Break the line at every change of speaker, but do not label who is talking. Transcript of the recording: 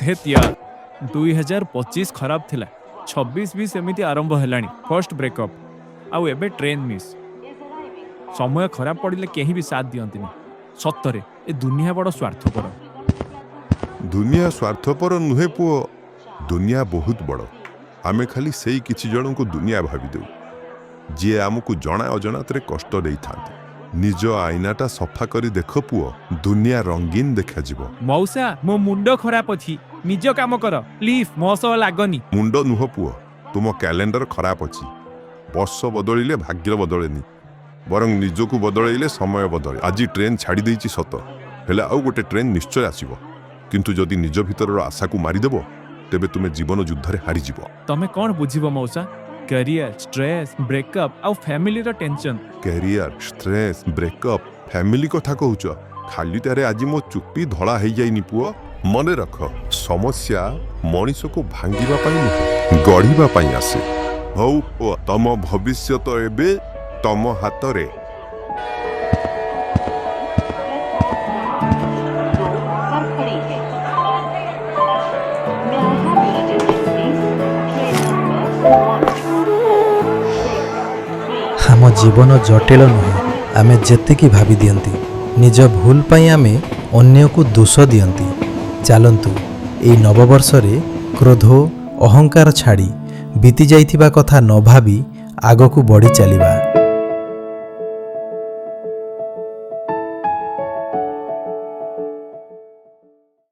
ଧେତ୍ ୟାର, 2025 ଖରାପ ଥିଲା, 26 ବି ସେମିତି ଆରମ୍ଭ ହେଲାଣି। ଫର୍ଷ୍ଟ ବ୍ରେକଅପ୍ ଆଉ ଏବେ ଟ୍ରେନ୍ ମିସ୍। ସମୟ ଖରାପ ପଡ଼ିଲେ କେହି ବି ସାଥ ଦିଅନ୍ତିନି। ସତରେ ଏ ଦୁନିଆ ବଡ଼ ସ୍ୱାର୍ଥପର।
ଦୁନିଆ ସ୍ୱାର୍ଥପର ନୁହେଁ ପୁଅ। ଦୁନିଆ ବହୁତ ବଡ଼। ଆମେ ଖାଲି ସେଇ କିଛି ଜଣଙ୍କୁ ଦୁନିଆ ଭାବିଦେଉ, ଯିଏ ଆମକୁ ଜଣା ଅଜଣାତରେ କଷ୍ଟ ଦେଇଥାନ୍ତି। ନିଜ ଆଇନାଟା ସଫା କରି ଦେଖ ପୁଅ, ଦୁନିଆ ରଙ୍ଗୀନ ଦେଖାଯିବ।
ମଉସା, ମୋ ମୁଣ୍ଡ ଖରାପ ଅଛି। ନିଜ କାମ କର ପ୍ଲିଜ, ମୋ ସହ ଲାଗନି।
ମୁଣ୍ଡ ନୁହଁ ପୁଅ, ତୁମ କ୍ୟାଲେଣ୍ଡର ଖରାପ ଅଛି। ବର୍ଷ ବଦଳିଲେ ଭାଗ୍ୟ ବଦଳେନି, ବରଂ ନିଜକୁ ବଦଳେଇଲେ ସମୟ ବଦଳେ। ଆଜି ଟ୍ରେନ୍ ଛାଡ଼ି ଦେଇଛି ସତ, ହେଲେ ଆଉ ଗୋଟେ ଟ୍ରେନ୍ ନିଶ୍ଚୟ ଆସିବ। କିନ୍ତୁ ଯଦି ନିଜ ଭିତରର ଆଶାକୁ ମାରିଦେବ, ତେବେ ତୁମେ ଜୀବନ ଯୁଦ୍ଧରେ ହାରିଯିବ।
ତମେ କ'ଣ ବୁଝିବ ମଉସା? କ୍ୟାରିୟର ଷ୍ଟ୍ରେସ୍, ବ୍ରେକଅପ୍ ଆଉ ଫ୍ୟାମିଲିର tension.
Career stress, breakup, family କଥା କହୁଛ, ଖାଲିଟାରେ ଆଜି ମୋ ଚୁଟି ଧଳା ହେଇଯାଇନି ପୁଅ। ମନେ ରଖ, ସମସ୍ୟା ମଣିଷକୁ ଭାଙ୍ଗିବା ପାଇଁ ନୁହେଁ, ଗଢ଼ିବା ପାଇଁ ଆସେ। ହଉ ପୁଅ, ତମ ଭବିଷ୍ୟତ ଏବେ ତମ ହାତରେ।
2 पर खड़ी है। May I have your attention, please? Train number 1463.
ଆମ ଜୀବନ ଜଟିଳ ନୁହେଁ, ଆମେ ଯେତିକି ଭାବି ଦିଅନ୍ତି। ନିଜ ଭୁଲ ପାଇଁ ଆମେ ଅନ୍ୟକୁ ଦୋଷ ଦିଅନ୍ତି। ଚାଲନ୍ତୁ, ଏଇ ନବବର୍ଷରେ କ୍ରୋଧ, ଅହଙ୍କାର ଛାଡ଼ି, ବିତି ଯାଇଥିବା କଥା ନ ଭାବି ଆଗକୁ ବଢ଼ି ଚାଲିବା।